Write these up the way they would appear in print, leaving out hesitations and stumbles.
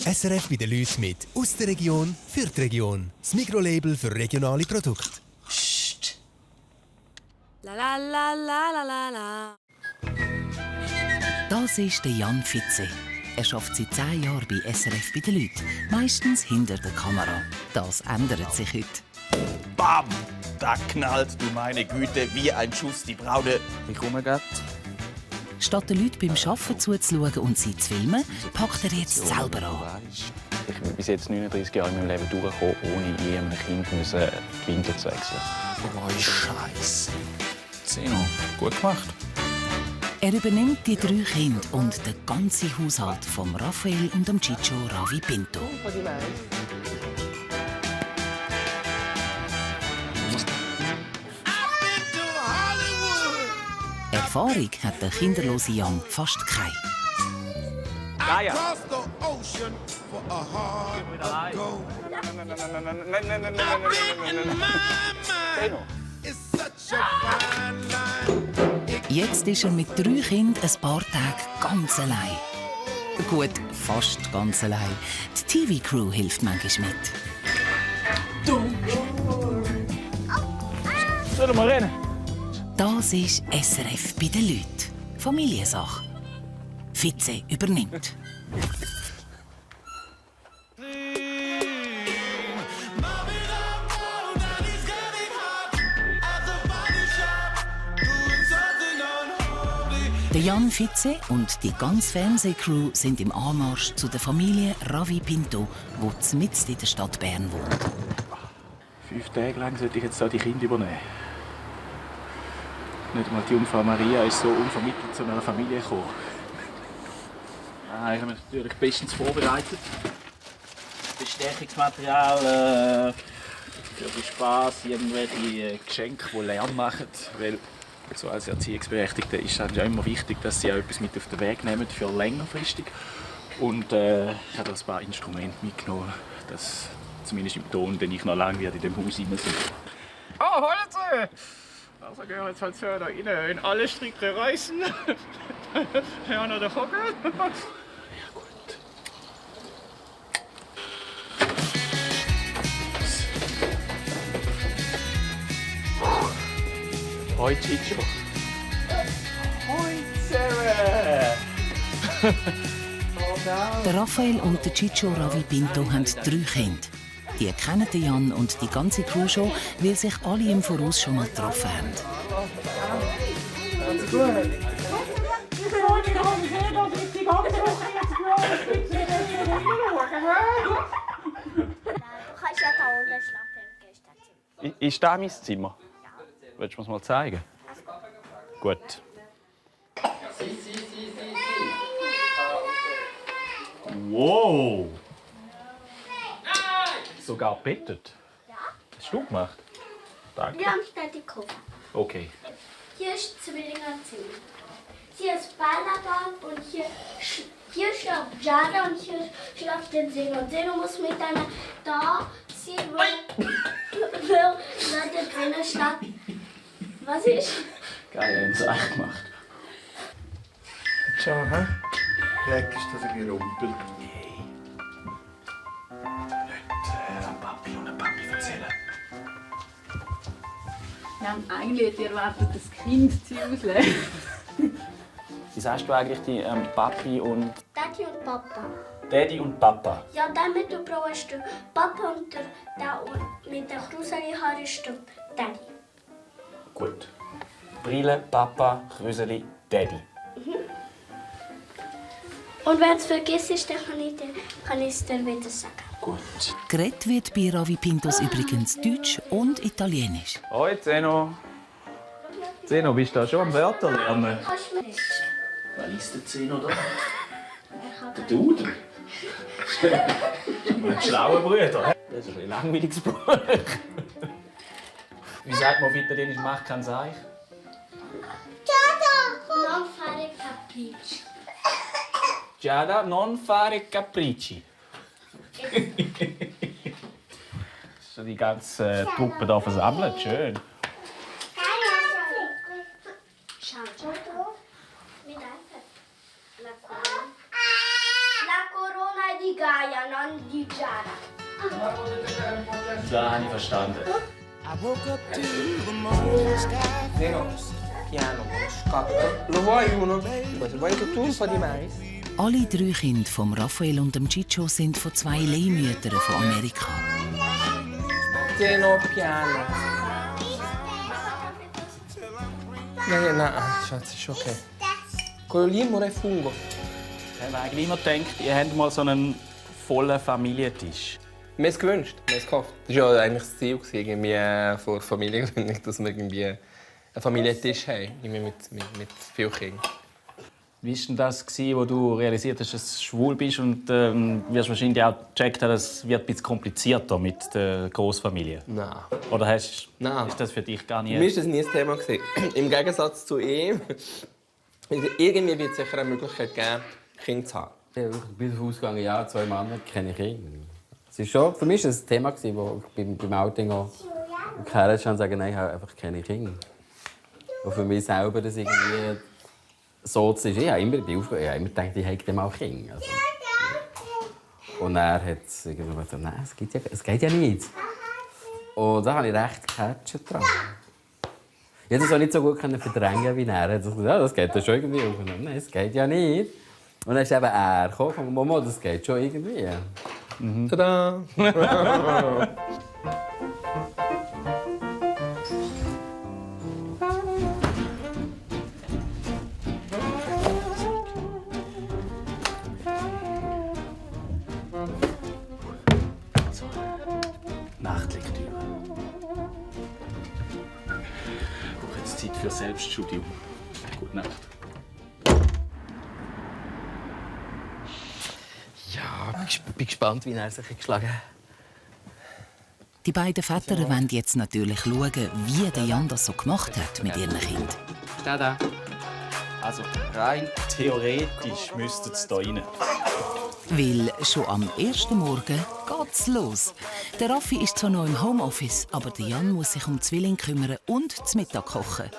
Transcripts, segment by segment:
SRF bei den Leuten mit «Aus der Region für die Region». Das Mikrolabel für regionale Produkte. Psst. La la la la la la la. Das ist der Jan Fitze. Er arbeitet seit 10 Jahren bei SRF bei den Leuten, meistens hinter der Kamera. Das ändert sich heute. Bam! Da knallt, du meine Güte, wie ein Schuss die Braude. Ich komme grad. Statt den Leuten beim Arbeiten zuzuschauen und sie zu filmen, packt er jetzt selber an. Ich bin bis jetzt 39 Jahre in meinem Leben durchgekommen, ohne je einem Kind die Windel zu wechseln. Oh, Scheiße. Zeno, gut gemacht. Er übernimmt die 3 Kinder und den ganzen Haushalt von Raphael und dem Ciccio Ravi Pinto. Erfahrung hat der kinderlose Jan fast keine. Gaia! Jetzt ist er mit 3 Kindern ein paar Tage ganz allein. Gut, fast ganz allein. Die TV-Crew hilft manchmal mit. Sollen wir rennen? Das ist SRF bei den Leuten. Familiensache. Fitze übernimmt. Der Jan Fitze und die ganze Fernsehcrew sind im Anmarsch zu der Familie Ravi Pinto, die mitten in der Stadt Bern wohnt. 5 Tage lang sollte ich jetzt die Kinder übernehmen. Nicht einmal die Jungfrau Maria ist so unvermittelt zu einer Familie gekommen. Ich habe mich natürlich bestens vorbereitet. Bestechungsmaterial für den Spass, irgendwelche Geschenke, die Lärm machen. Weil so als Erziehungsberechtigte ist es ja immer wichtig, dass sie auch etwas mit auf den Weg nehmen für längerfristig. Und ich habe ein paar Instrumente mitgenommen, dass zumindest im Ton, den ich noch lange in diesem Haus sein muss. Oh, holen Sie! Also gehen wir jetzt halt so da rein, in alle Stricke reißen. Ja, noch der Vogel. Ja, gut. Hoi, Ciccio. Hoi, Sarah. Der Raphael und der Ciccio Ravi Pinto haben 3 Kinder. Die kennen den Jan und die ganze Crew schon, weil sich alle im Voraus schon mal getroffen haben. Alles gut? Du kannst ja da unten schlafen im Gästezimmer. Ist das mein Zimmer? Willst du mir das mal zeigen? Gut. Wow! Sogar bettet? Ja. Hast du gemacht? Danke. Wir haben schnell die Koffer. Okay. Hier ist Zwillingenzimmer. Hier ist Ballaband und hier schlaft Jada und hier schlaft der Zeno. Zeno muss mit einer da ziehen, weil der Zeno schlaft. Was ist? Geil, haben sie echt gemacht. Schau, hä? Leck ist das ein Gerumpel. Nicht am Papi und am Papi erzählen. Wir haben eigentlich erwartet, dass das Kind sie auslässt. Wie sagst du eigentlich die Papi und Daddy und Papa. Daddy und Papa? Ja, damit du brauchst du Papa und der mit der gruseli Haare ist du Daddy. Gut. Brille, Papa, Krüseli, Daddy. Und wenn du es vergisst, dann kann ich es dir wieder sagen. Gut. Geredet wird bei Ravi Pintos übrigens Deutsch und Italienisch. Hoi Zeno. Zeno, bist du da schon am Wörter lernen? Kannst du mir nicht? Wer liest der Zeno da? Der Duden. Ein schlauer Bruder. Das ist ein langweiliges Buch. Wie sagt man auf Italienisch, macht kein Seich? Non fare capricci. Giada, non fare capricci. So die ganze Truppe hier versammelt. Schön. Schau. Mit iPad. La corona di Gaia, non di Giada. Da habe ich verstanden. Piano, scotto. Lo vuoi uno? Vuoi anche tu un po' di mais? Alle 3 Kinder von Raphael und dem Ciccio sind von 2 Leihmüttern von Amerika. Piano, piano. Nein, Schatz, ist okay. Quello lì muore fungo. Ich habe eigentlich immer gedacht, ihr habt mal so einen vollen Familientisch. Wir haben es gewünscht, wir haben es gehofft. Das war ja eigentlich das Ziel irgendwie, vor der Familiengründung, dass wir irgendwie einen Familientisch haben, mit vielen Kindern. Wie war denn das, als du realisiert hast, dass du schwul bist und wirst wahrscheinlich auch gecheckt haben, es wird ein bisschen komplizierter mit der Großfamilie? Nein. Oder Ist das für dich gar nicht? Mir war das nie ein Thema. Im Gegensatz zu ihm. Irgendwie wird es sicher eine Möglichkeit geben, Kinder zu haben. Ich bin davon ausgegangen, ja, 2 Männer, keine Kinder. Es ist schon, für mich war es ein Thema, wo ich beim Outing auch gekehrt habe und sagen, nein, ich habe einfach keine Kinder. Und für mich selber das irgendwie so zu sein. Ich habe immer gedacht, ich hätte mal Kinder. Also. Und er hat irgendwie gesagt, nein, es geht ja nicht. Und da habe ich recht gecatcht dran. Ich konnte das auch nicht so gut verdrängen wie er. Er hat gesagt, ja, das geht ja schon irgendwie. Und nein, es geht ja nicht. Und dann ist eben er gekommen, Mama, das geht schon irgendwie. Mhm. Tada! Nachtlektüre. Ich brauche jetzt Zeit für Selbststudium. Gute Nacht. Ja, ich bin gespannt, wie er sich geschlagen hat. Die beiden Väter wollen jetzt natürlich schauen, wie der Jan das so gemacht hat mit ihren Kindern. Steh da. Also rein theoretisch müsste es hier rein. Weil schon am ersten Morgen geht's los. Der Raffi ist zwar noch im Homeoffice, aber der Jan muss sich um die Zwillinge kümmern und zum Mittag kochen.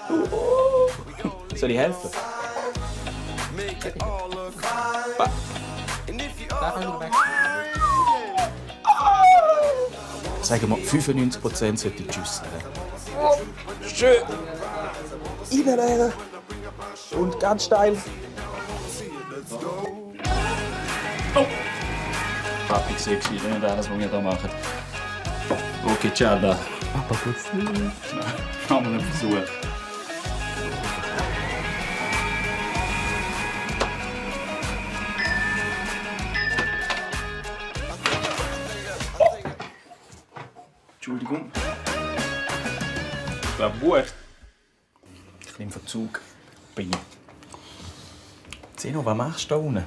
Soll ich helfen? Sagen wir, 95% sollte ich Tschüss sagen. Schön. Reinlegen. Und ganz steil. Oh. Papi, siehst du nicht alles, was wir hier machen? Okay, ciao da. Aber tut's nicht. Haben wir einen Versuch. Entschuldigung. Ich glaube, gut. Ein bisschen im Verzug bin ich. Zeno, was machst du da unten?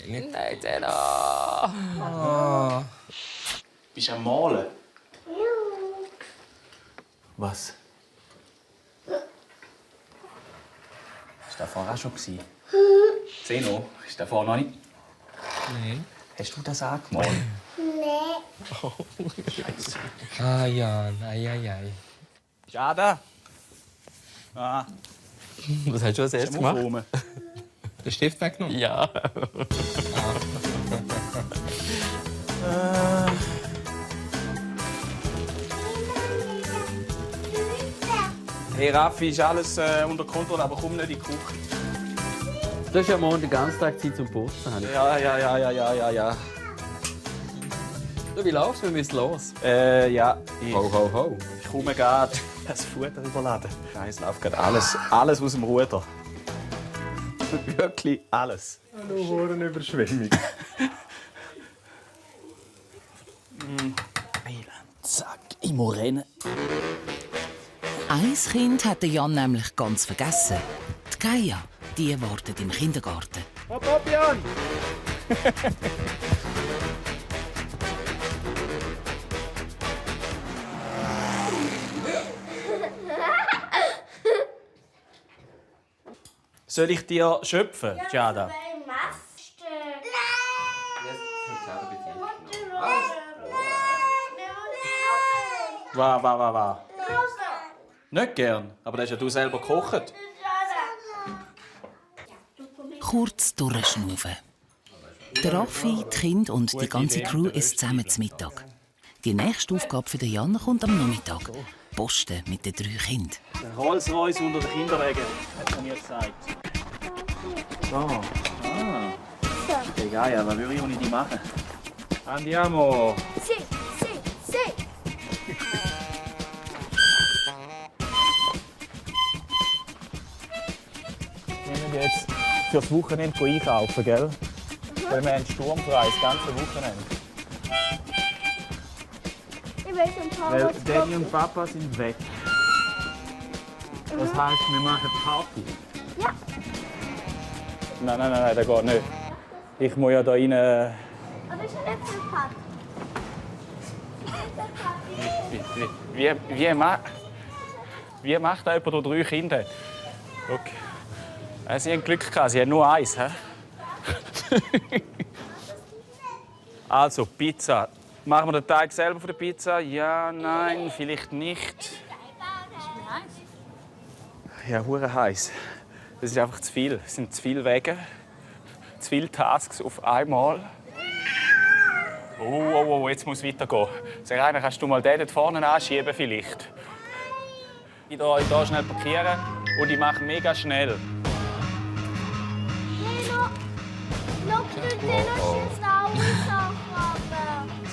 Nein, Zeno! Oh. Bist du am Malen? Ja. Was? Ist das vorher auch schon? Zeno, ist das vorher noch nicht? Nein. Hast du das angemalt? Nee. Oh, Scheiße. Ah, Jan, ei. Schade. Ah. Was hast du als erstes gemacht? Rum. Den Stift weggenommen? Ja. Hey Raffi, ist alles unter Kontrolle, aber komm nicht in die Küche. Du hast ja morgen den ganzen Tag Zeit zum Putzen. Ja. Du, wie läufst du? Wir müssen los. Ja. Ho. Ich komme gerade. Das Futter überladen. Nein, es läuft gerade alles aus dem Ruder. Wirklich alles. Nur eine Überschwemmung. Zack, ich muss rennen. Ein Kind hat der Jan nämlich ganz vergessen. Die Gaia, die wartet im Kindergarten. Hopp, Jan! Soll ich dir schöpfen, Giada? Was? Nicht gern? Aber das hast ja du selber gekocht. Kurz durchschnaufen. Der Raffi, die Kinder und die ganze Crew isst zusammen zu Mittag. Die nächste Aufgabe für Jan kommt am Nachmittag. Posten mit den 3 Kindern. Der Rolls-Royce unter den Kinderwegen, hat man mir gesagt. So. Ah. Egal, was würde ich ohne die machen? Andiamo. Si. Wir müssen jetzt fürs Wochenende einkaufen, gell? Weil wir haben sturmfrei das ganze Wochenende. Ich will schon Weil Daddy und Papa sind weg. Das heisst, wir machen Party. Ja. Nein, das geht nicht. Ich muss ja da rein. Aber ich habe nicht viel Party. Wie macht jemand, der 3 Kinder hat? Sie haben Glück gehabt, sie haben nur eins. Also, Pizza. Machen wir den Teig selber von der Pizza? Ja, nein, vielleicht nicht. Ja, hure heiß. Das ist einfach zu viel. Es sind zu viele Wege, zu viele Tasks auf einmal. Oh, jetzt muss es weitergehen. Serena, kannst du mal den dort vorne anschieben vielleicht? Ich hier schnell parkieren und ich mache mega schnell.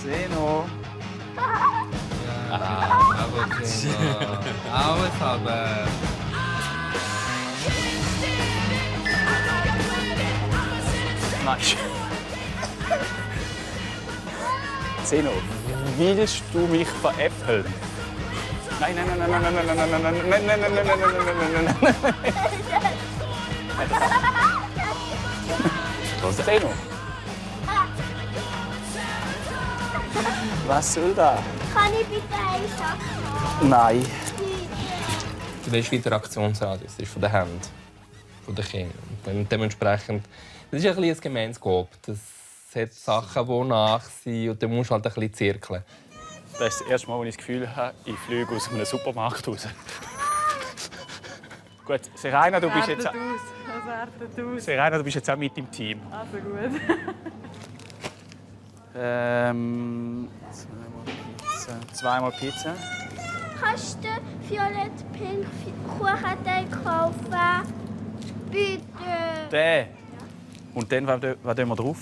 Zeno. Aber Kinder. Alles aber. Nein. Zeno, willst du mich veräppeln? Nein. Zeno. Was soll das? Kann ich bitte einen Sack haben? Nein. Der ist Interaktionsradius, das ist von den Händen, von den Kindern. Und dementsprechend, das ist ein bisschen ein gemeines Gob. Das hat Sachen, die nach sind und dann musst du halt ein bisschen zirkeln. Das ist das erste Mal, wo ich das Gefühl habe, ich fliege aus einem Supermarkt raus. Gut, Serena, du bist jetzt auch mit im Team. Also gut. Zweimal Pizza. Kannst du violett-pink Kuchenteig kaufen? Bitte. Den. Und dann, was tun wir drauf?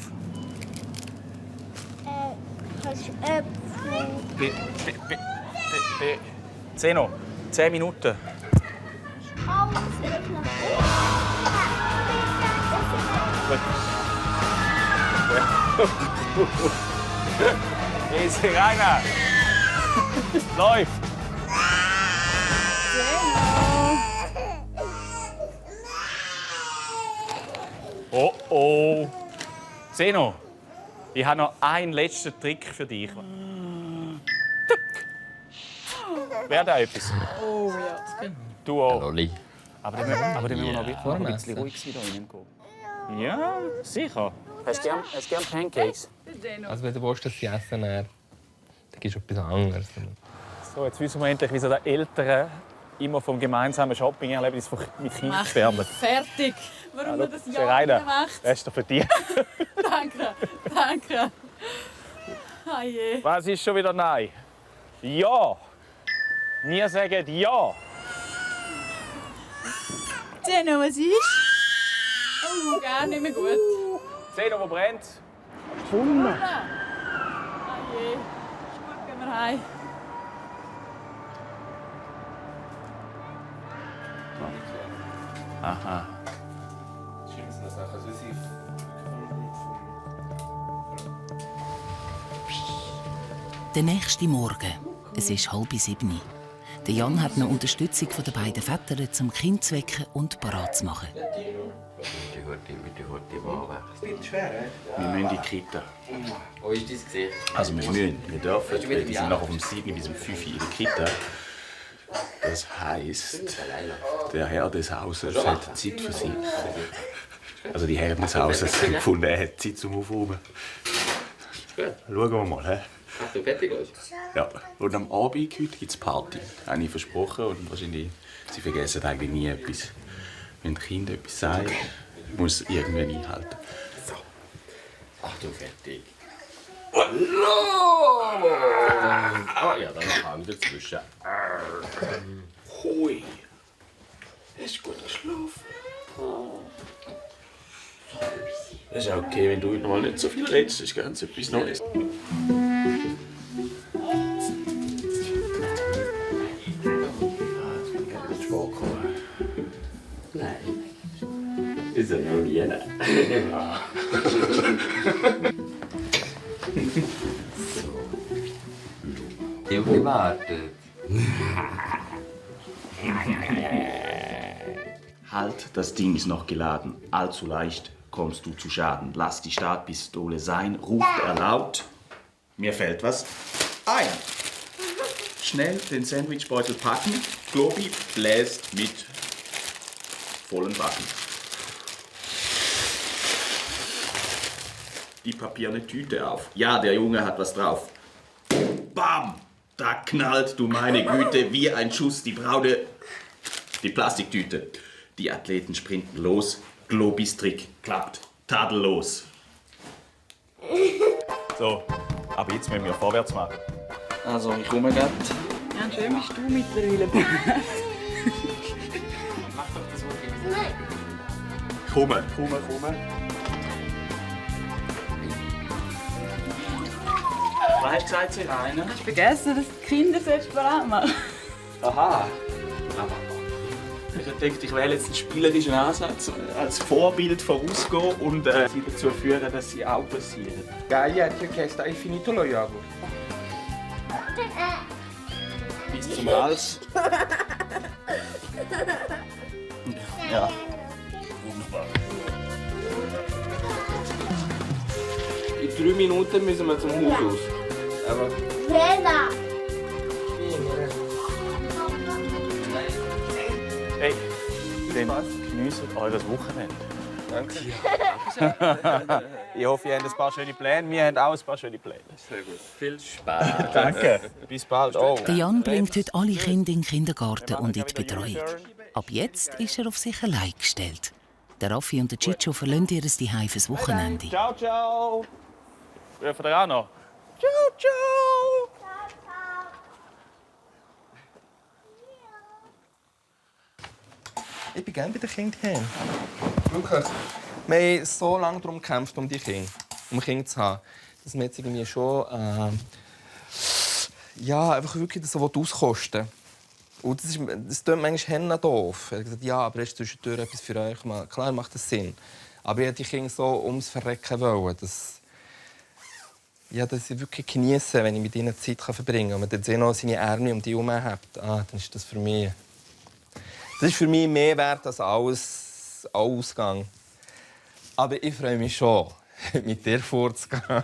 Kannst du Äpfel? Zeno, 10 Minuten. Alles öffnen. Hey, Serena! Läuft! Oh. Zeno, ich habe noch einen letzten Trick für dich. Wäre da etwas? Oh ja. Du auch. Lolli. Aber dann müssen wir noch ein bisschen ruhig wieder reingehen. Ja, sicher. Hast du gern Pancakes? Also wenn du willst, dass sie essen, dann gibst du etwas anderes. So, jetzt wissen wir endlich, wieso die Eltern immer vom gemeinsamen Shopping-Erlebnis mit Kindern schwärmen. Fertig. Warum Hallo, du das ja nicht macht? Das ist doch für dich. Danke. Oh je. Was ist schon wieder Nein? Ja. Wir sagen Ja. Zeno, was ist? Oh, gar nicht mehr gut. Zeno, wo brennt? Oh je. Ist gut, gehen wir heim. Aha. Der nächste Morgen. Es ist 6:30. Der Jan hat noch Unterstützung von den beiden Vätern, zum Kind zu wecken und parat zu machen. Wir müssen in die Kita. Wo ist dein Gesicht? Also wir dürfen. Wir sind noch auf dem 7 bis um 5 in der Kita. Das heisst, der Herr des Hauses hat Zeit für sich. Also die Herren des Hauses haben gefunden, er hat Zeit zum Aufräumen. Schauen wir mal. He? Ach, du fertig bist? Ja. Und am Abend heute gibt es Party. Habe ich versprochen und wahrscheinlich, sie vergessen eigentlich nie etwas. Wenn die Kinder etwas sagen, muss es irgendwann einhalten. So. Achtung, fertig. Hallo! Ah ja, dann noch Hand dazwischen. Hui. Hast du gut geschlafen? Das ist auch okay, wenn du heute mal nicht so viel redest. Das ist ganz etwas Neues. Nein. Ist ja noch nie. Ich habe gewartet. Halt, das Ding ist noch geladen. Allzu leicht kommst du zu Schaden. Lass die Startpistole sein, ruft er laut. Mir fällt was ein. Schnell den Sandwichbeutel packen. Globi bläst mit vollen Backen. Die papierne Tüte auf. Ja, der Junge hat was drauf. Bam! Da knallt, du meine Güte, wie ein Schuss die Braude. Die Plastiktüte. Die Athleten sprinten los. Globis Trick klappt tadellos. So, aber jetzt müssen wir vorwärts machen. Also, ich komme gerade. Ja, schön bist du mittlerweile. Komme. Was hast du gesagt, Sirene? Hast du vergessen, dass die Kinder selbst bereit machen? Aha. Ich dachte, ich wähle jetzt einen spielerischen Ansatz, als Vorbild vorausgehen und sie dazu führen, dass sie auch passieren. Gaia, ti ho chiesto, hai finito lo yogurt? Bis zum Hals. Ja. Wunderbar. In 3 Minuten müssen wir zum Haus aus. Aber... Lena! Hey, dann genießt eures Wochenende. Danke. Ich hoffe, ihr habt ein paar schöne Pläne. Wir haben auch ein paar schöne Pläne. Sehr gut. Viel Spaß. Danke. Bis bald. Oh. Der Jan bringt heute alle Kinder in den Kindergarten und in die Betreuung. Ab jetzt ist er auf sich allein gestellt. Der Raffi und der Chicho verlassen ihr Zuhause fürs Wochenende. Ciao, ciao. Rufen wir auch noch. Ciao, ciao. Ich bin gerne bei den Kindern. Wirklich. Wir haben so lange darum gekämpft, um die Kinder, um Kinder zu haben, dass wir jetzt irgendwie schon ja, einfach wirklich das so auskosten. Und das klingt manchmal doof. Er hat gesagt, ja, aber ist zwischendurch etwas für euch. Klar macht das Sinn. Aber ich wollte die Kinder so ums Verrecken wollen, dass ich wirklich genieße, wenn ich mit ihnen Zeit verbringen kann. Und man dann noch seine Ärmel um die herum hat. Dann ist das für mich... Das ist für mich mehr wert als alles Ausgang. Aber ich freue mich schon, mit dir vorzugehen.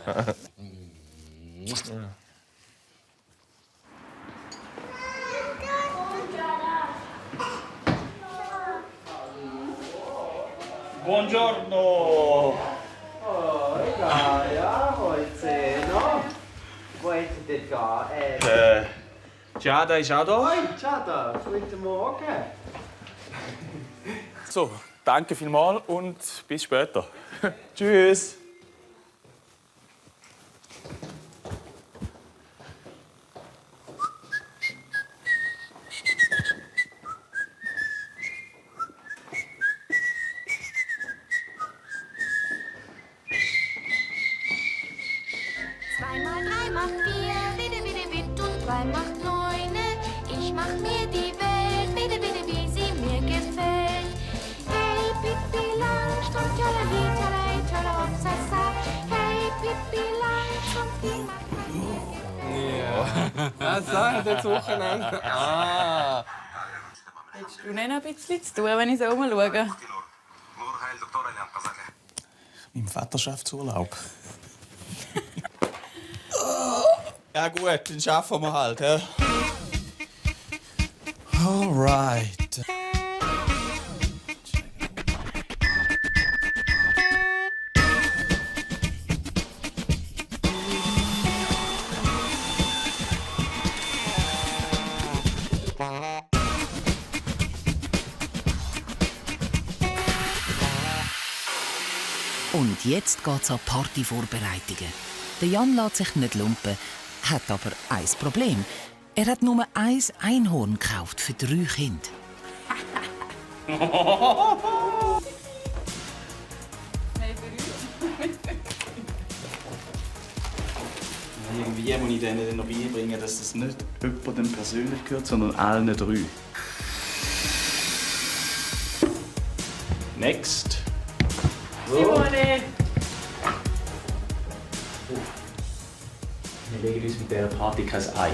Buongiorno. Oh, Gaia, heute noch. Wo hättet ihr gehen? Giada ist auch da. Hoi, Giada, guten Morgen. So, danke vielmals und bis später. Tschüss. Was sagt das Wochenende? Hättest du nicht noch ein bisschen zu tun, wenn ich so umschaue? Im Vaterschaftsurlaub. Ja gut, dann schaffen wir halt. Ja. Alright. Und jetzt geht's an Partyvorbereitungen. Der Jan lässt sich nicht lumpen, hat aber ein Problem. Er hat nur ein Einhorn gekauft für 3 Kinder. Irgendwie muss ich denen dann noch beibringen, dass das nicht jemandem persönlich gehört, sondern allen 3. Next. Simone! Wir legen uns mit dieser Party kein Ei.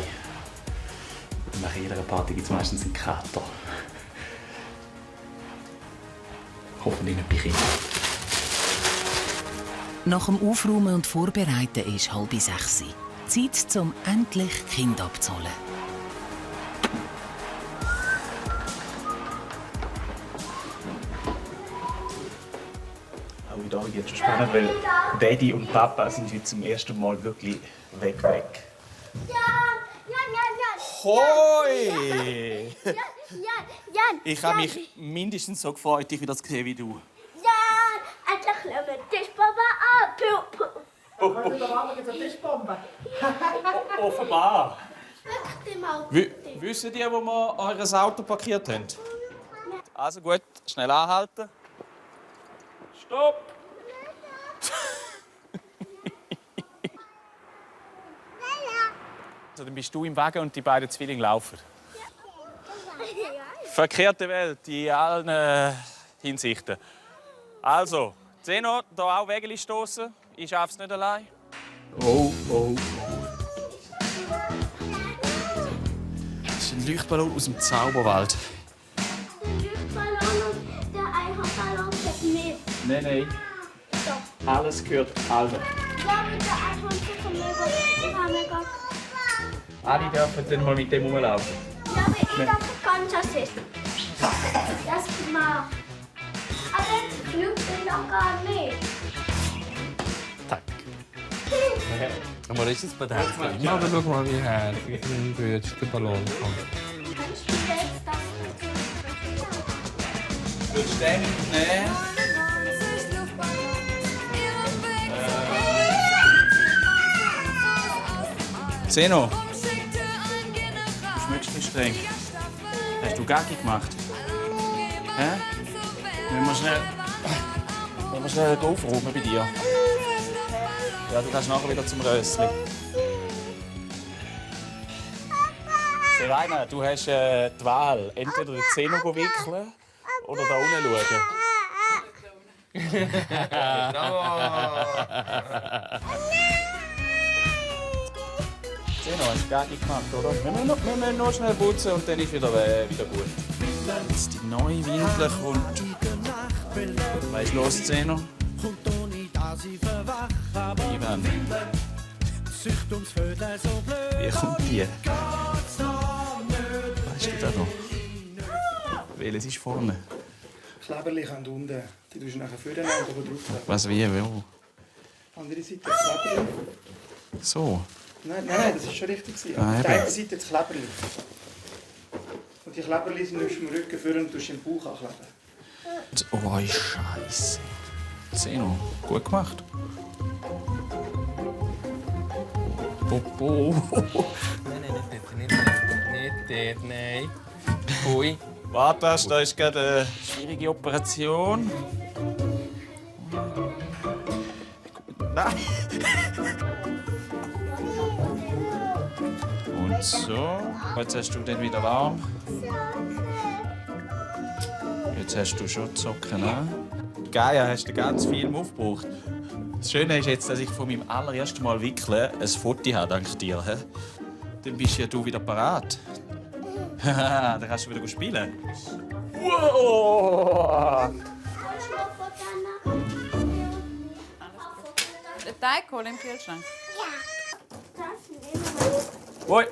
Nach jeder Party gibt es meistens einen Kater. Hoffentlich nicht bei Kindern. Nach dem Aufräumen und Vorbereiten ist 5:30 Uhr. Zeit, um endlich Kind abzuholen. Auch wieder jetzt schon spannend, weil Daddy und Papa sind heute zum ersten Mal wirklich weg. Hoi! Jan! Ich habe mich mindestens so gefreut, dich wieder zu sehen wie du. Jan! Endlich nehmen wir Tischbombe ab! Heute Abend gibt es eine Tischbombe. Offenbar. Wirklich Wisst ihr, wo wir euer Auto parkiert haben? Also gut, schnell anhalten. Stopp! Also, dann bist du im Wagen und die beiden Zwillinge laufen. Verkehrte Welt in allen Hinsichten. Also, Zeno, hier auch Wägeli stoßen. Ich schaffe es nicht allein. Oh. Das ist ein Leuchtballon aus dem Zauberwald. Der Luftballon und der Einhornballon sind mit. Nein. Alles gehört allen. Ja, mit der Einhorn sind mega. Alle dürfen dann mal mit dem rumlaufen. Ja, aber ich darf ganz assist. Das ist mal. Aber jetzt genügt es noch gar nicht. Aber ist es bei der Herzchen? Aber schau mal, wie herzig ein der Ballon kommt. Kannst du jetzt das? Willst du den nehmen? Zeno, du schmeckst nicht streng. Hast du Gaggi gemacht? Hä? Wenn wir schnell aufräumen bei dir. Ja, du kannst nachher wieder zum Rössli. Serena, du hast die Wahl. Entweder die Zeno wickeln oder da unten schauen. Zeno, hast du Gaggi gemacht, oder? Wir müssen noch schnell putzen und dann ist wieder gut. Jetzt die neue Windel kommt. Was ist los, Zeno? Ivan. Wie kommt die? Was ist da noch? Welches ist vorne? Kleberli kommt unten. Die tust du nachher vorne und oben drauf. Was, wie, wo? Andere Seite das Kleberli. So. Nein, das war schon richtig. Auf der einen Seite das Kleberli. Und die Kleberli nimmst du im Rücken vor und tust im Bauch ankleben. Oh, Scheiße. Zeno, gut gemacht. Popo. Nicht dort, nein. Ui. Warte, das ist gerade eine schwierige Operation. Nein. Und so. Jetzt hast du den wieder warm. Jetzt hast du schon die Socken an. Geil, hast du ganz viel aufgebraucht. Das Schöne ist jetzt, dass ich von meinem allerersten Mal wickeln ein Foto habe, dank dir. He? Dann bist ja du wieder parat. Haha, dann kannst du wieder spielen. Wow! Den Teig holen im Kühlschrank. Ja. Das nehmen wir. Hoi!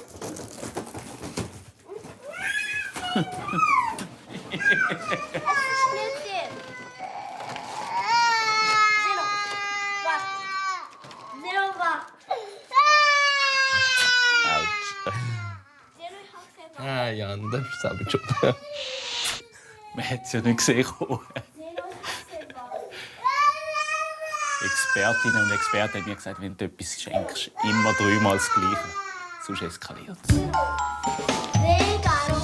Ah ja, Jan, das ist selber schon. Man hat es ja nicht gesehen. Expertinnen und Experten haben mir gesagt, wenn du etwas schenkst, immer 3-mal das Gleiche. Sonst eskaliert es. Regalo.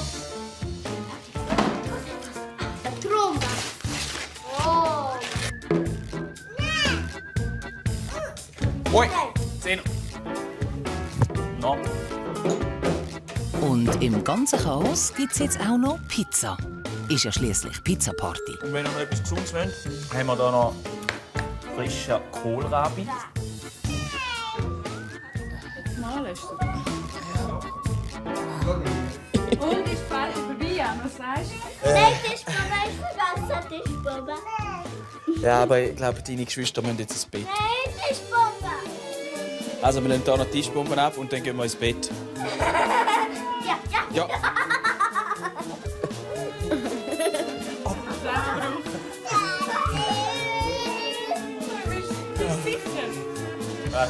Tromba. Oh. Ui, Zeno. No. Und im ganzen Chaos gibt es jetzt auch noch Pizza. Ist ja schließlich Pizza-Party. Und wenn ihr noch etwas Gesundes wollt, haben wir hier noch frischen Kohlrabi. Jetzt malst du. Und ist bald vorbei, Jan, was sagst du? Nein, Tischbombe, ich vergesse Tischbombe. Ja, aber ich glaube, deine Geschwister müssen jetzt ins Bett. Nein, Tischbombe. Also wir nehmen hier noch Tischbomben ab und dann gehen wir ins Bett. Ja.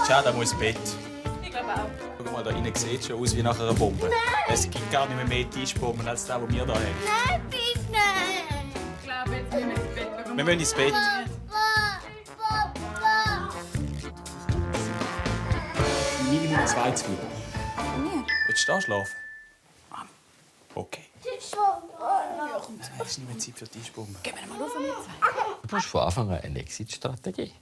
Schau, da muss ins Bett. Ich glaube auch. Schau mal, da innen sieht schon aus wie nach einer Bombe. Es gibt gar nicht mehr Tischbomben als die wir hier haben. Nein, bitte. Ich glaube, jetzt müssen wir ins Bett. Wir müssen ins Bett. Minimum 2 Zwiebeln. Willst du da schlafen? Okay. Es ist nicht mehr Zeit für Tischbomben. Gehen wir mal auf mit 2. Du hast von Anfang an eine Exit-Strategie.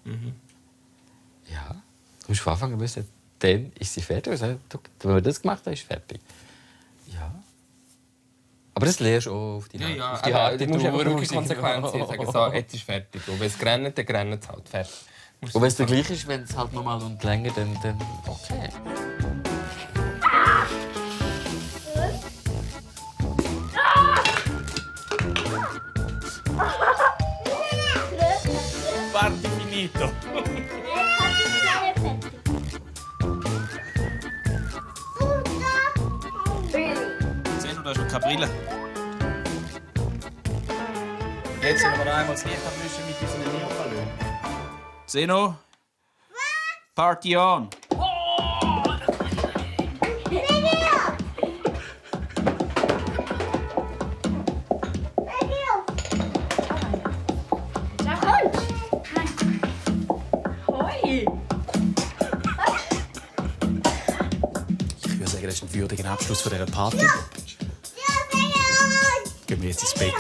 Ja. Du musst von Anfang an wissen, dann ist sie fertig. Also, wenn wir das gemacht haben, ist sie fertig. Ja. Aber das lernst du auch auf die Du musst einfach wirklich konsequent sein. Sagen, so, jetzt ist fertig. Und wenn es rennt, dann rennt es halt. Fertig. Und wenn es dann gleich ist, wenn es halt nochmal und länger, dann okay. Party finito. Siehst du, da ist noch keine Brille. Jetzt sind wir noch einmal das Licht abwischen mit unseren Neonballon. Zeno? Party on! Ich würde sagen, das ist ein würdiger Abschluss von dieser Party. Gehen wir jetzt ins Bett.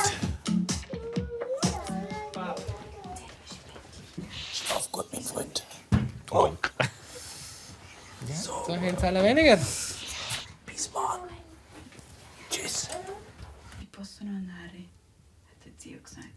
Schlaf gut, mein Freund. Tonk. Ja, so haben es alle weniger. Bis morgen. Tschüss. Ich posso non andare, hat der Zio gesagt.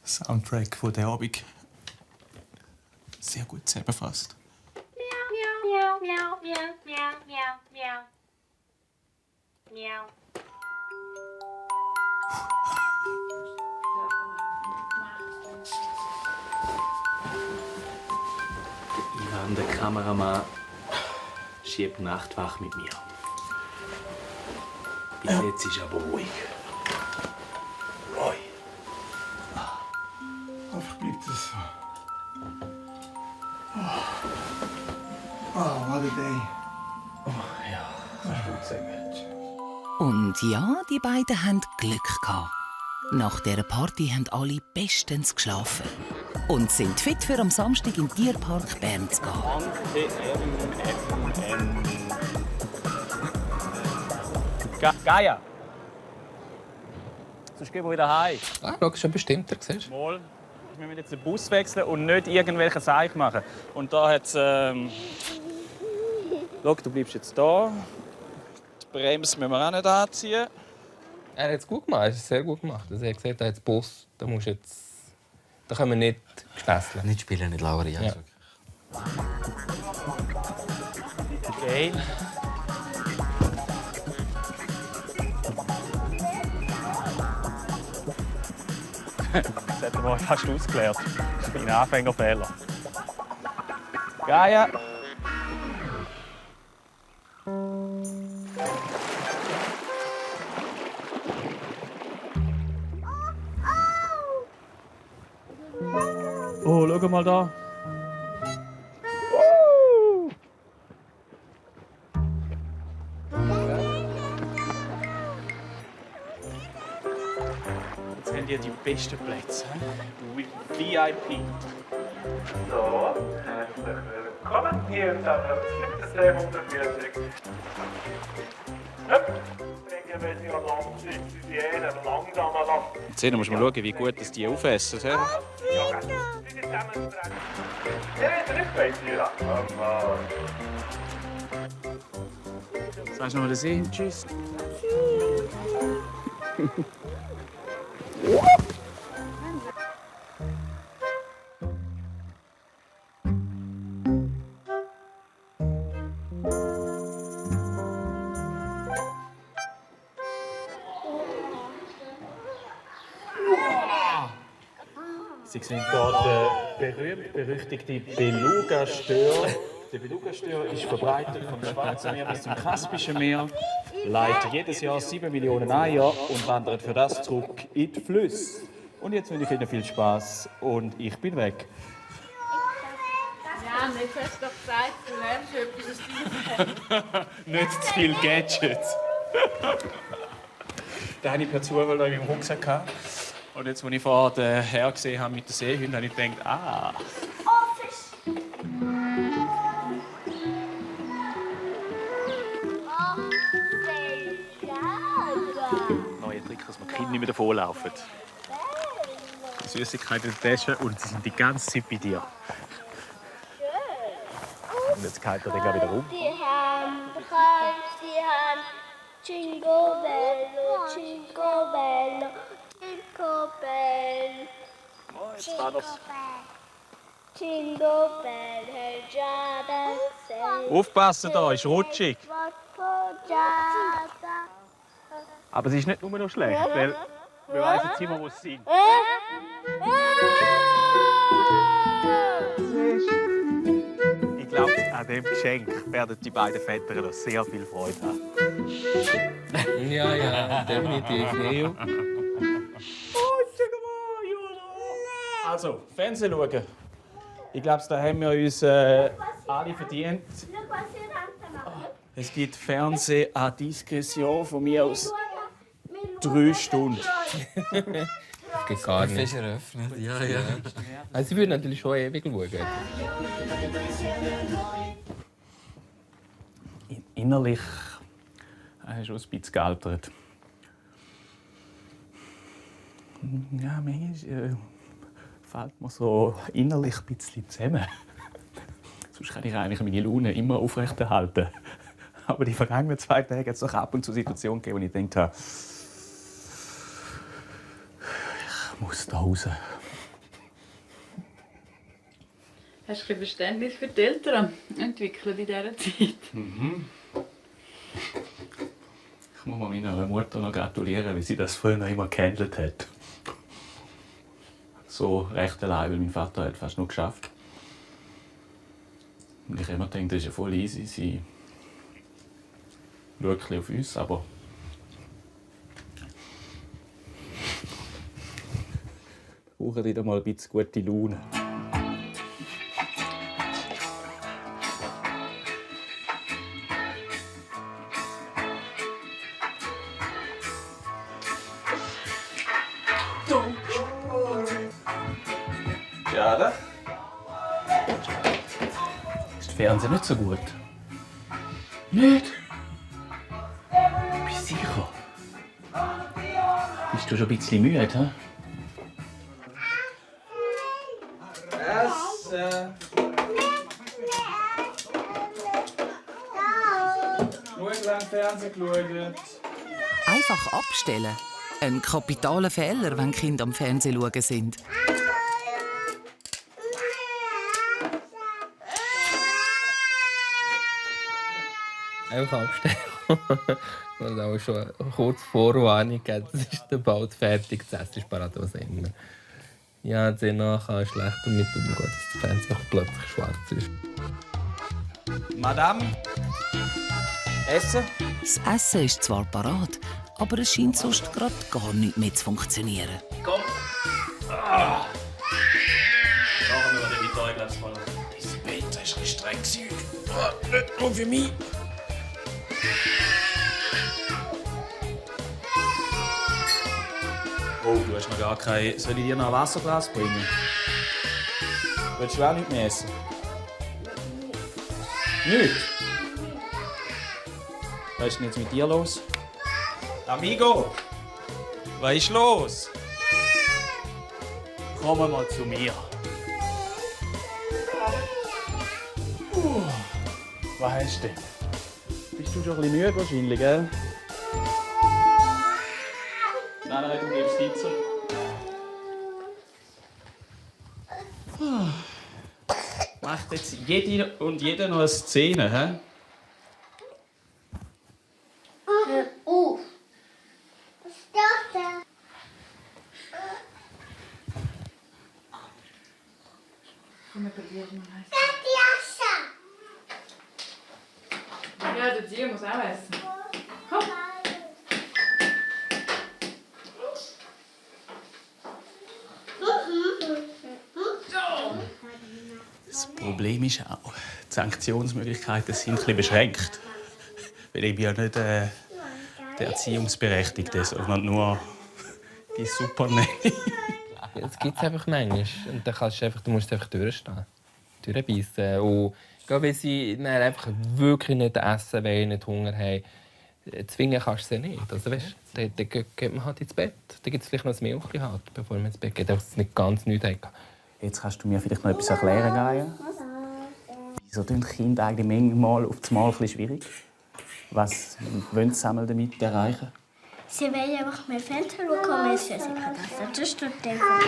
Soundtrack von der Abend. Sehr gut zusammengefasst. Ivan, der Kameramann, schiebt Nachtwach mit mir. Bis jetzt ist aber ruhig. Ruhig. Hoffentlich bleibt es so. Oh, what a day. Oh ja, das ist gut gesagt. Und ja, die beiden hatten Glück gehabt. Nach dieser Party haben alle bestens geschlafen und sind fit für am Samstag im Tierpark Bern zu gehen. Gaia! Sonst gehen wir wieder heim. Ah, schau, schon bestimmter, siehst du? Mal. Wir müssen jetzt den Bus wechseln und nicht irgendwelche Seich machen. Und da hat es. Schau, du bleibst jetzt da. Die Bremse müssen wir auch nicht anziehen. Er hat es gut gemacht, er hat es sehr gut gemacht. Also er hat gesagt, er hat den Bus, da musst du jetzt... Da können wir nicht gespässeln. Nicht spielen, nicht lauern, ja. Ja. Okay. Das hätten wir fast ausgeklärt. Das ist mein Anfängerfehler. Gaia! Oh, schau mal da. Jetzt haben die die besten Plätze. VIP. So, herzlich willkommen hier im System 140. Regelmäßiger Langsitz, Hygiene, langsamer lassen. Jetzt musst du mal schauen, wie gut die aufessen. Ja, Sie sind dementsprechend. Ja, nicht bei dir. Sagst du noch mal sehen? Tschüss. Sie sehen dort den berühmt-berüchtigten Beluga-Stör. Der Beluga-Stör ist verbreitet vom Schwarzen Meer bis zum Kaspischen Meer, leitet jedes Jahr 7 Millionen Eier und wandert für das zurück in die Flüsse. Und jetzt wünsche ich Ihnen viel Spaß und ich bin weg. Ja, jetzt hast du doch gesagt, du lernst etwas aus deinem Nicht zu viele Gadgets. Den hatte ich per Zufall in meinem Rucksack gehabt. Und jetzt, als ich vorher den Herrn gesehen habe mit den Seehunden, habe ich gedacht, ah. Neuer Trick, dass man die Kinder nicht mehr davonlaufen. Die Süßigkeiten in der Tasche und sie sind die ganze Zeit bei dir. Und jetzt geht er dann wieder rum. Die haben Jingle Bello, Jingle Bello, Jingle Bell. Oh, jetzt war das. Jingle Bell, hey Jada, say. Aufpassen da, ist rutschig. Aber es ist nicht nur noch schlecht, weil wir wissen jetzt immer, wo sie sind. Ich glaube, an diesem Geschenk werden die beiden Väter noch sehr viel Freude haben. Ja, definitiv. Leo. Also, Fernsehen schauen. Ich glaube, da haben wir uns alle verdient. Es gibt Fernsehen à Diskretion von mir aus 3 Stunden. Das geht gar nicht. Fest eröffnet. Ja. Also, sie würden natürlich schon ewig schauen. Innerlich ist schon ein bisschen gealtert. Ja, manchmal fällt mir so innerlich ein bisschen zusammen. Sonst kann ich eigentlich meine Laune immer aufrechterhalten. Aber die vergangenen 2 Tage hat es doch ab und zu Situationen gegeben, wo ich gedacht habe, ich muss da raus. Hast du ein Verständnis für die Eltern entwickelt in dieser Zeit? Ich muss meiner Mutter noch gratulieren, wie sie das früher noch immer gehandelt hat. So recht allein, weil mein Vater hat fast nur geschafft. Und ich immer denke, das ist ja voll easy. Sie schaut ein bisschen auf uns, aber brauchen wieder mal ein bisschen gute Laune. Ja, da? Ist der Fernseher nicht so gut? Nicht? Bist du sicher? Bist du schon ein bisschen müde, hä? Essen! Schau lang Fernsehen geschaut. Einfach abstellen. Ein kapitaler Fehler, wenn Kinder am Fernsehen schauen sind. Einfach abstellen. Und auch schon kurz Vorwarnung gegeben, es ist dann bald fertig, das Essen ist parat, was immer. Ja, danach kann ich schlecht damit umgehen, dass der Fernseher plötzlich schwarz ist. Madame? Essen? Das Essen ist zwar parat, aber es scheint sonst gerade gar nicht mehr zu funktionieren. Komm! Ah. Peter, ich glaube mal. Dieser Peter war ein bisschen streng. Nicht nur für mich. Oh, du hast noch gar kein... Soll ich dir noch ein Wasserglas bringen? Willst du auch nicht mehr essen? Nicht? Was ist denn jetzt mit dir los? Amigo! Was ist los? Komm mal zu mir. Was hast du denn? Bist du schon ein bisschen müde wahrscheinlich, gell? Nein, du bleibst sitzen. Macht jetzt jede und jeder noch eine Szene, hä? Hör auf! Was ist das denn? Komm, wir probieren mal eins. Das Ja, der Tier muss auch essen. Komm. Das Problem ist auch, die Sanktionsmöglichkeiten sind ein bisschen beschränkt. Weil ich bin ja nicht der Erziehungsberechtigte, sondern nur die Supernanny. Das gibt es einfach manchmal. Und dann du musst einfach durchstehen. Durchbeissen. Und gerade wenn sie dann einfach wirklich nicht essen wollen, nicht Hunger haben, zwingen kannst du sie nicht. Also, weißt, dann geht man halt ins Bett. Dann gibt es vielleicht noch ein Milchchen, halt, bevor man ins Bett geht, dass es nicht ganz nichts hat. Jetzt kannst du mir vielleicht noch etwas erklären, Gaia. Wieso tun Kinder eigentlich manchmal auf das Mal ein bisschen schwierig? Was wollen sie damit erreichen? Sie wollen einfach mehr Fenster schauen, mehr Süßigkeiten essen. Das ist der Fall.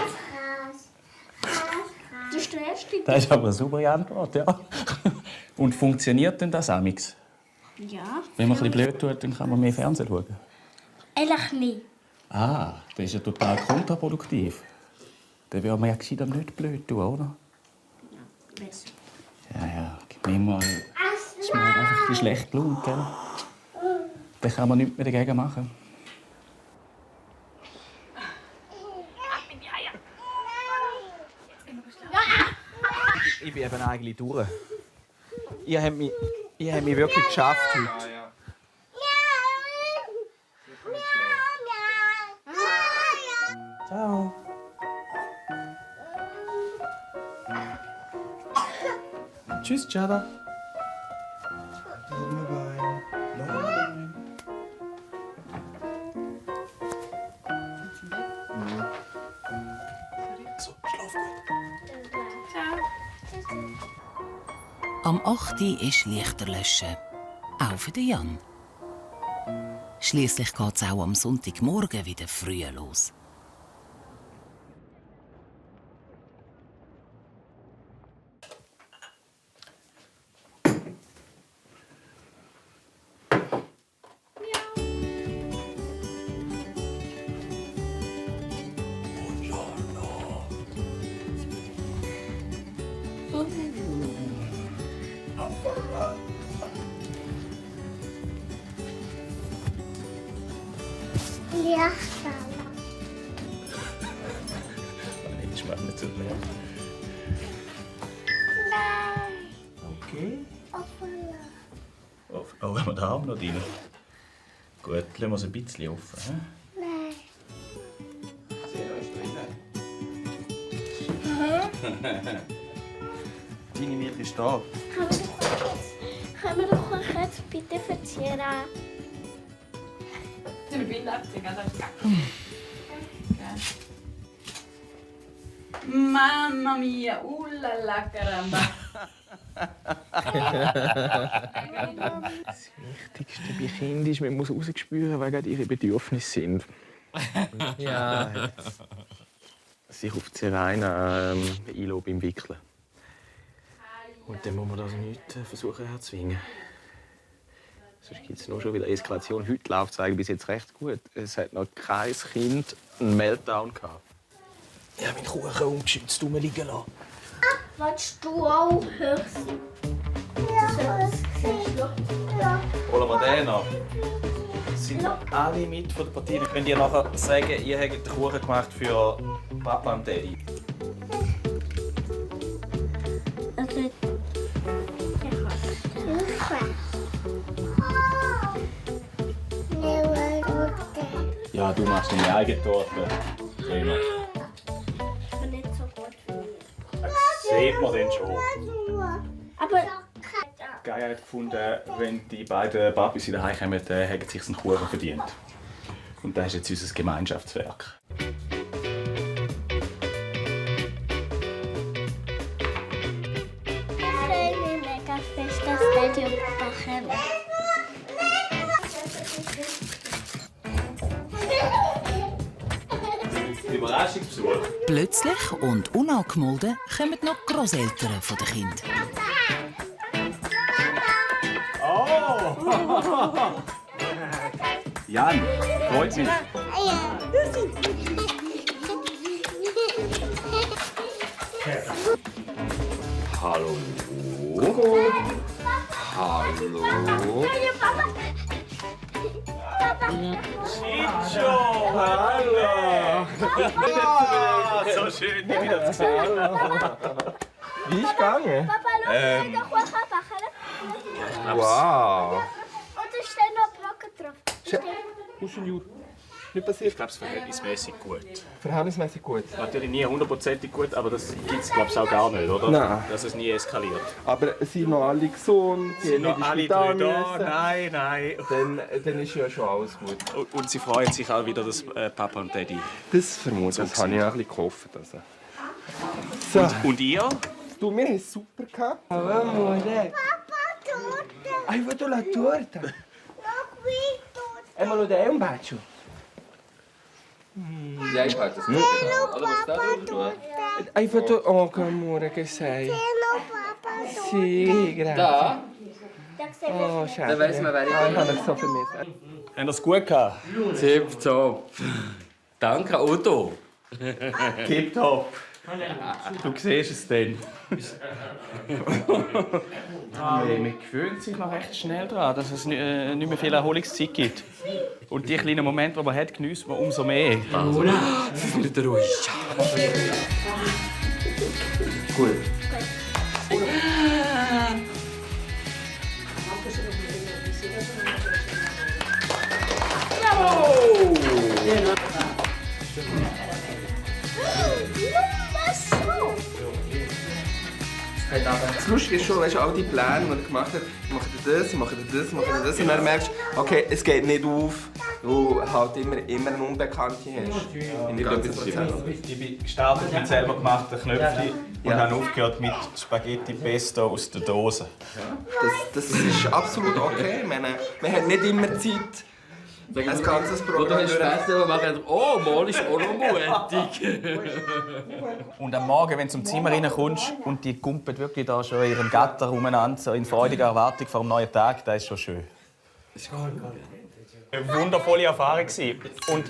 Das ist der erste. Das ist aber eine saubere Antwort, ja. Und funktioniert denn das amix? Ja. Wenn man ein bisschen blöd tut, dann kann man mehr Fernsehen schauen. Eigentlich nicht. Ah, das ist ja total kontraproduktiv. Dann würde man ja gescheiter nicht blöd tun, oder? Ja, besser. Ja, manchmal ist man einfach ein bisschen schlecht gelaunt, gell? Dann kann man nichts mehr dagegen machen. Ich bin eben eigentlich durch. Ihr habt mich wirklich geschafft heute. Ciao. Tschüss, Chada. So, schlaf gut. Ciao. Am 8. Uhr ist Lichter löschen. Auch für den Jan. Schliesslich geht es auch am Sonntagmorgen wieder früh los. Ja. Nein, ich mache nicht so leer. Nein. Okay. Offen. Oh, haben wir den Arm noch drin? Gut, lassen wir es ein bisschen offen. He? Nein. Sehr ist drin. Deine Miete ist da. Können wir doch jetzt bitte verzieren? Du bist abziehen, oder? Mamma mia, la caramba. Das Wichtigste bei Kindern ist, man muss rausspüren, was ihre Bedürfnisse sind. Ja. Sich auf die Sirene einlassen beim Wickeln. Und dann muss man das nicht versuchen herzwingen. Sonst gibt es nur schon wieder Eskalation. Heute läuft es eigentlich bis jetzt recht gut. Es hat noch kein Kind einen Meltdown gehabt. Ich habe meinen Kuchen ungeschützt rumliegen lassen. Willst du auch höchst? Ja. Holen wir den noch. Sind alle mit von der Partie? Dann könnt ihr nachher sagen, ihr habt den Kuchen gemacht für Papa und Daddy. Ja, du machst deine eigene Torte. Prima. Aber nicht so gut wie mir. Das sieht man dann schon. Aber Gaia hat gefunden, wenn die beiden Babys wieder heimkommen, haben sie sich einen Kuchen verdient. Und das ist jetzt unser Gemeinschaftswerk. ich freue mich mega fest, dass Daddy und Papa kommen. Überraschungsbesuch. Plötzlich und unangemeldet kommen noch die Grosseltern der Kinder. Oh! Jan, freut mich. Hallo. Hallo. Chicho, hallo. So schön, dich wieder zu sehen. Wie ist es gegangen? Papa, schau, ich habe den Kuchen backen. Wow. Und da stehen noch Brocken drauf. Wo ist denn nicht passiert? Ich glaube, es ist verhältnismäßig gut. Verhältnismäßig gut. Natürlich nie hundertprozentig gut, aber das gibt es, glaube ich, auch gar nicht, oder? Nein. Dass es nie eskaliert. Aber sind noch alle gesund? Sie Sind haben noch nicht alle ins drei Spital da? müssen? Nein. Dann ist ja schon alles gut. Und sie freuen sich auch wieder, dass Papa und Daddy. Das vermute ich. Das habe ich auch ein bisschen gehofft. Also. So. Und ihr? Du, wir haben es super gehabt. Amore. Hai fatto la torta? E me lo dai un bacio? Ja, ich halte das gut. Oder was da drauf? Hai fatto... Oh, che amore che sei. Sì, grazie. Da? Oh, schade. Dann weiss man, wer ich Ich habe dich so vermisst. Haben ihr es gut gehabt? Tipptopp. Danke, Otto. Tipptopp. Du siehst es dann. Man gewöhnt sich noch recht schnell daran, dass es nicht mehr viel Erholungszeit gibt. Und die kleinen Momente, die man hat, genießt man umso mehr. Sie sind wieder ruhig. Gut. Das Lustige ist schon, weißt du, all die Pläne, die er gemacht hat, ich mache das, ich mache das, ich mache das. Und dann merkst du, okay, es geht nicht auf, weil du halt immer eine Unbekannte hast in dem ganzen Prozess. Ich bin gestartet mit selber gemachten Knöpfchen und habe aufgehört mit Spaghetti Pesto aus der Dose. Das ist absolut okay. Ich meine, man hat nicht immer Zeit, ein ganzes Programm Oder hast du später machen, oh, mal ist auch noch mutig. Und am Morgen, wenn du zum Zimmer reinkommst und die kumpelt wirklich da schon in ihrem Gatter umeinander, so in freudiger Erwartung vor dem neuen Tag, das ist schon schön. Eine wundervolle Erfahrung gewesen. Und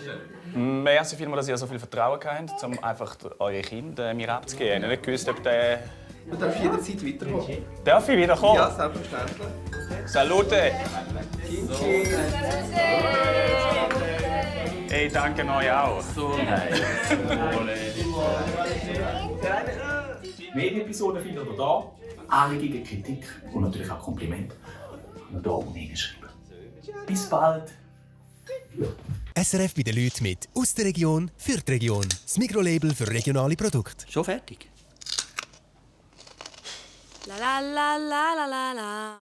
merci vielmals, dass ihr so viel Vertrauen habt, um einfach eure Kinder mir abzugeben. Ich habe nicht gewusst, ob der... Du darfst jederzeit weiterkommen. Darf ich wiederkommen? Ja, selbstverständlich. Salute! Hey, danke euch auch. Mehr-Episoden findet ihr hier. Anregungen, Kritik und natürlich auch Komplimente. Und hier oben hingeschrieben. Bis bald! SRF bei den Leuten mit «Aus der Region für die Region». Das Mikrolabel für regionale Produkte. Schon fertig? La la la la la la la.